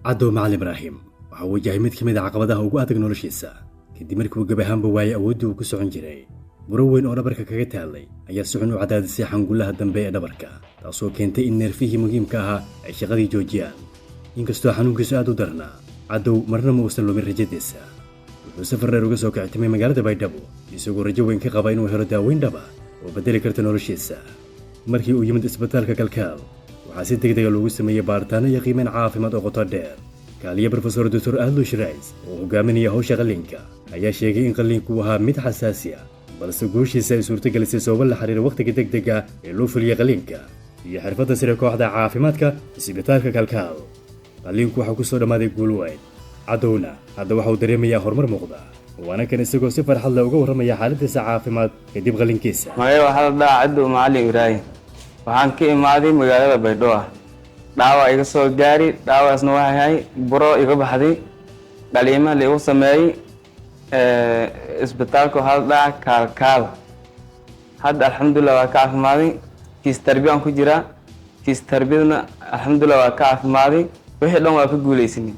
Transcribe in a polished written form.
Cadow Macalin Ibraahim waxa uu wajahay mid ka mid a caqabadaha ugu adag noloshiisa kadib markii uu gebi ahaanba waayay awooddii uu ku socon jiray. Buro weyn oo dhabarka kaga taallay ayaa si xun u cadaadisay xangullaha dambe ee dhabarka, taasoo keentay in neerfihii muhiimka ahaa ay shaqadii joojiyaan. Inkastoo xanuunkiisu aad u darnaa, Cadow marna ma uusan lumin rajadiisa. Wuxuu safar dheer uga soo kicitimay magaalada Baydhabo, isagoo rajo weyn ka qaba inuu helo daaweyn dhaba oo beddeli karta noloshiisa. Markii uu yimid isbitaalka Kalkaal, waxaa si degdega loogu sameeyey baaritaano iyo qiimeyn caafimaad oo qoto dheer. Kaaliye Profesor Doctor Adlu Shrais oo hogaaminaya howsha qalliinka ayaa sheegay in qalliinku ahaa mid xasaasi ah, balse guushiisa ay suurtagelisay sababo la xiriira wakhtiga degdega ee loo fuliyey qalliinka iyo xirfadda sare kooxda caafimaadka isbitaalka Kalkaal. Qalliinku waxaa ku soo dhammaaday guul weyn. Cadowna hadda waxa uu dareemayaa horumar muuqda, waana kan isagoo si farxad leh uga warramaya xaaladdiisa caafimaad kadib qalliinkiisa. Magacay waxaa la dhahaa Cadow Macalin Ibraahim. Waxaan ka imaaday magaalada Baydhabo. Dhaawac iga soo gaari, dhaawacaasna waxay ahay buro iga baxday. Qaliimaha la igu sameeyey isbitaalka waxaa la dhahaa Kaalkaal. Hadda alxamdulilah waa ka caafimaaday. Kiis tarbiyaan ku jiraa, kiis tarbiyadna alxamdulilah waa ka caafimaaday. Wixii dhan waa ka guuleysanay.